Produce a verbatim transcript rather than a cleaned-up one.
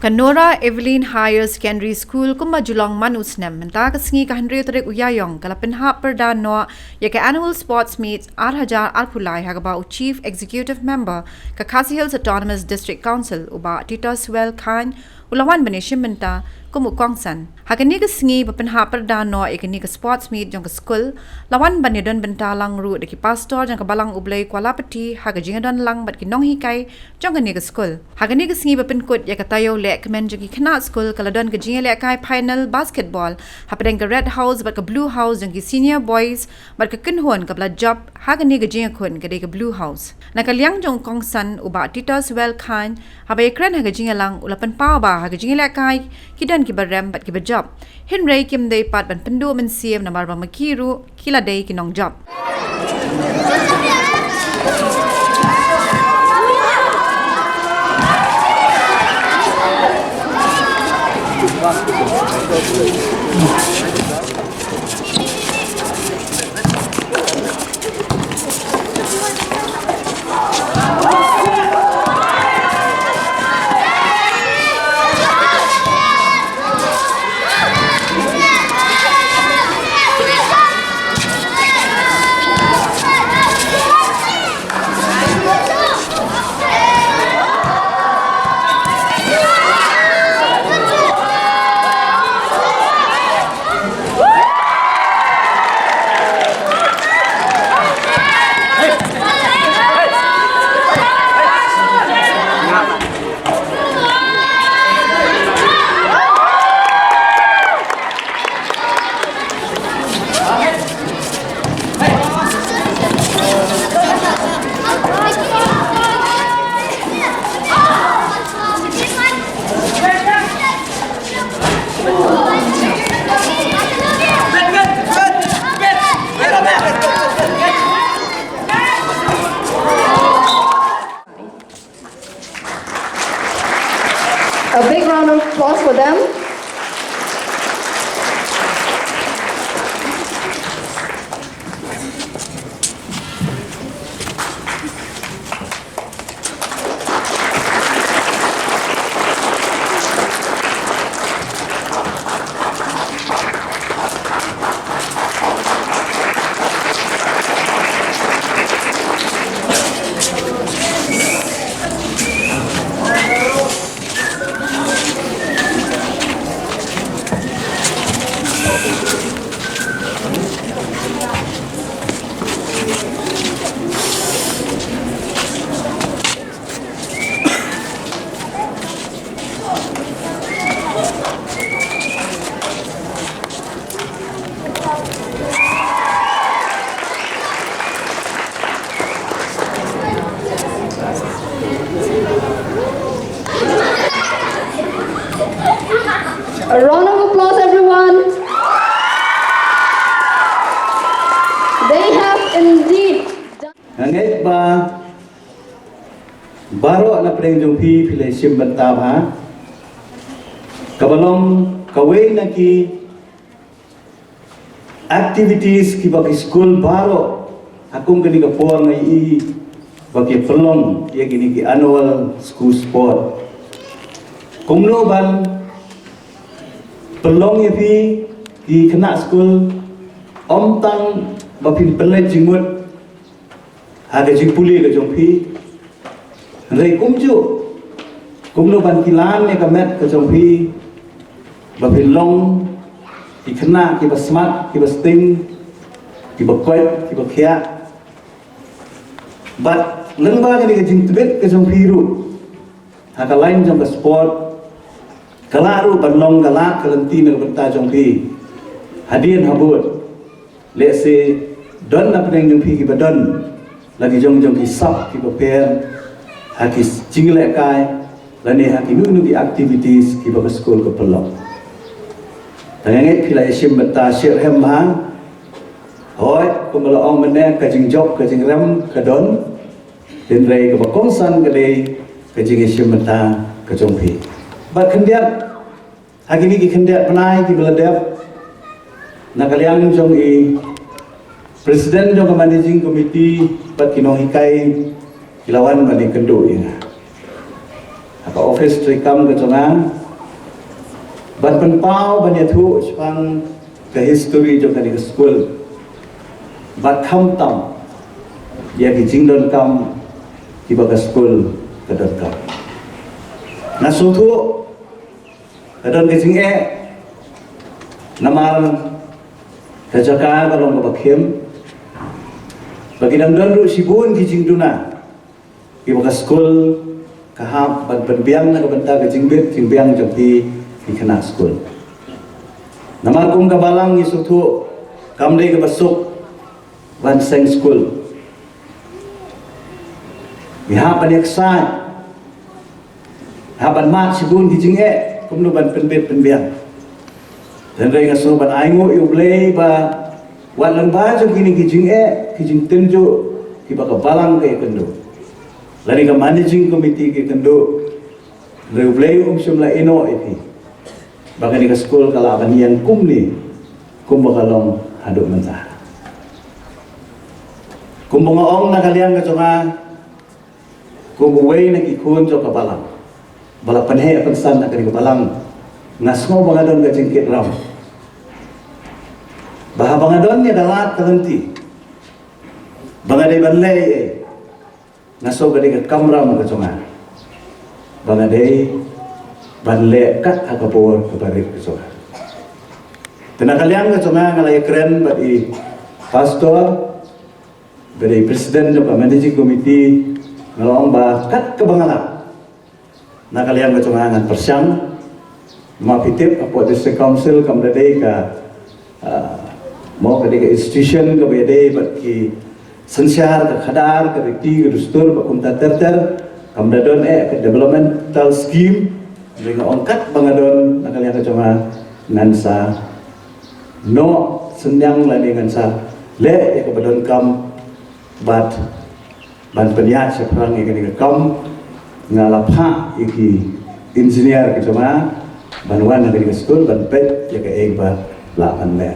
Ka Nora Evelyn Higher Secondary School kumba ju long man u snem, mynta ka sngi ka hynriew tarik u Ïaïong ka la pynhap pyrda noh ïa ka Annual Sports Meet ar hajar arphew lai, ha kaba u Chief Executive Member ka Khasi Hills Autonomous District Council, u Bah Tituswell Chyne, u la wan ban ïashim bynta kum u kongsan. Ha kane ka sngi ba pynhap pyrda noh ïa kane ka sports meet jong ka skul, la wan ban ïadon bynta lang ruh da ki pastor jong ka Balang U Blei Kuala Pti ha ka jingïadon lang bad ki nonghikai jong kane ka skul. Ha kane ka sngi ba pynkut ïa ka taïew lehkmen jong ki khynnah skul, ka la don ka jingïalehkai final basketball hapdeng ka Red House bad ka Blue House jong ki senior boys, bad ka kynhun kaba la jop ha kane ka jingïakhun ka dei ka Blue House. Na ka liang jong u kongsan, u Bah Tituswell Chyne, haba ïakren ha ka jingïalang, u la pynpaw ba ha ka jingïalehkai ki don kiba rem bad kiba jop, hynrei kim dei pat ban pynduh mynsiem namar ba ma ki ruh ki la dei ki nongjop. A big round of applause for them. A round of applause, everyone. They have indeed done. Nga ngeit ba baroh na pdeng jong phi, phi la shim bynta bha. Kaba long kawei na ki activities kiba ki skul baroh ha kum kane ka por nga ïohi ba ki pynlong ïa kine ki annual school sport. Kumno ban pynlong ïa phi ki khynnah skul, ym tang ba phin pynleit jingmut ha ka jingpule ka jong phi. Hynrei kumjuh, kumno ban kilan ïa ka met ka jong phi, ba phin long ki khynnah kiba smat, kiba sting, kiba koit, kiba khiah. Bad lyngba kane ka jingtbit ka jong phi ruh ha ka lain jong ka sport, ka lah ruh ban long ka lad ka lynti na ka bynta jong phi hadien habud. Lehse don na pdeng jong phi kiba don la ki jong jong ki sap kiba pher ha ki jinglehkai lane ha kino kino ki activities kiba ka skul ka pynlong. Tang nga ngeit phi la ïashim bynta shitrhem bha. Hooid, kumba la ong mynne, ka jingjop ka jingrem ka don. Hynrei kaba kongsan ka dei ka jingïashim bynta ka jong phi. Bad khyndiat, ha kine ki khyndiat bnai kiba la dep, na ka liang jong i President jong ka Managing Committee bad ki nonghikai ki la wan ban ïakynduh ïa nga. ha ka office treikam ka jong nga, ban pynpaw ban ïathuh shaphang ka history jong kane ka skul, bad khamtam ïa ki jingdonkam kiba ka skul ka donkam. Nga sngewthuh ka don ka jingeh namar ka jaka ka long kaba khim, ba ki dang don ruh shibun ki jingduna kiba ka skul ka hap ban pynbiang na ka bynta ka jingbit jingbiang jong ki, ki khynnah skul. Namar kum ka balang ngi sngewthuh kam dei kaba suk ban seng skul. Ngi hap ban ïaksaid, hap ban mad shibun ki jingeh kumno ban pynbit pynbiang. Hynrei nga sngew ban ainguh ïa U Blei ba wat lyngba jong kine ki jingeh, ki jingtynjuh kiba ka balang ka ïakynduh, lane ka managing committee ka ïakynduh, hynrei U Blei um shym la ïehnoh ïa phi ba kane ka skul ka lah ban ïeng kumne kumba ka long haduh mynta. Kumba nga ong na ka liang ka jong nga, kum uwei na ki khun jong ka balang ba la pynheh pynsan na kane ka balang, nga sngew ba nga don ka jingkit ram ba haba nga don ïa ka lad ka lynti ba nga dei ban leh ei ei, nga sngew ka dei ka kamram ka jong nga ba nga dei ban leh kat ha ka bor kaba rit ka jong nga. Te na ka liang ka jong nga, nga la ïakren bad i pastor ba dei president jong ka managing committee, nga la ong ba kat kaba nga lah, na ka liang ka jong nga ngan pyrshang. Ma phi tip, hapoh District Council kam da dei ka, ah, mo, ka dei ka institution kaba ïadei bad ki synshar, ka khadar, ka riti, ka dustur bad kumta ter ter. Kam da don eh ka developmental scheme. Hynrei nga ong kat ba nga don na ka liang ka jong nga, ngan sa noh synñiang lane ngan sa leh ïa kaba donkam bad ban pynïaid shaphrang ïa kane ka kam. Nga la phah ïa ki engineer ka jong nga ban wan ha kane ka skul ban peit ïa kaei ba lah ban leh.